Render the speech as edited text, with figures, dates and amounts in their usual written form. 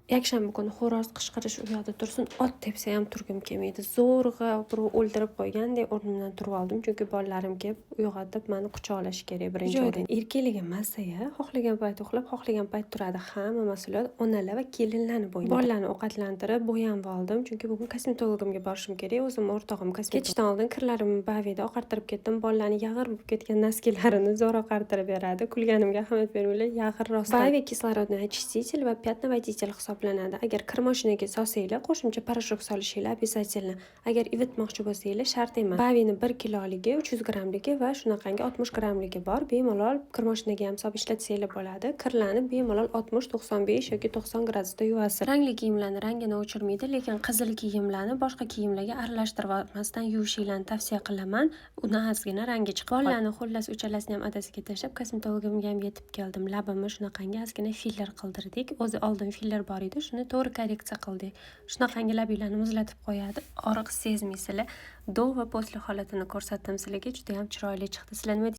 Yakshanba kuni xo'roz qichqirish u yoqda tursin, ot tepsa ham turgim kelmaydi. Zo'rg'a birov o'ldirib qo'ygandek o'rnimdan turib oldim, chunki bolalarim kelib uyg'otib, mani quchoqlashi kerak birinchi o'rin. Erkakligi maza-ya, xohlagan payt uxlab, xohlagan payt turadi. Hamma mas'uliyat onalar va kelinlarni bo'ynida. Bolalarni ovqatlantirib, bo'yanib oldim, chunki bugun kosmetologimga borishim kerak. O'zim o'rtog'im kosmetolog. Ketishdan oldin kirlarimni Bavida oqartirib ketdim. Bolalarni yag'ir bo'lib ketgan носки larini zo'r oqartirib beradi. Kulganimga ahamiyat bermanglar, yag'ir rostdan. Bavi кислородный очиститель va пятновыводитель hisoblanadi. Agar kir moshinaga solsanglar, qo'shimcha порошок solishinglar обязательно. Agar ivitmoqchi bo'lsanglar, shart emas. Bavini 1 kiloligi, 300 grammligi va shunaqangi 60 grammligi bor. Bemalol kir moshinaga ham solib ishlatsanglar bo'ladi. Kirlarni bemalol 60, 95 yoki 90 gradusda yuvasiz. Rangli kiyimlarni rangini o'chirmaydi, lekin qizil kiyimlarni boshqa kiyimlarga aralashtirib olmasdan yuvishinglarni tavsiya qilaman. Uni ozgina rangi chiqib. Bolalarni xullas uchalasini ham adasiga tashlab, kosmetologimga ham yetib keldim. Labimni shunaqangi ozgina filler qildirdik. O'zi oldin filler bor edi, shuni to'g'ri korreksiya qildik. Shunaqangi labinglarni muzlatib qo'yadi. Og'riq sezmaysizlar. До va после holatini ko'rsatdim sizlarga. Juda ham chiroyli chiqdi. Sizlar nima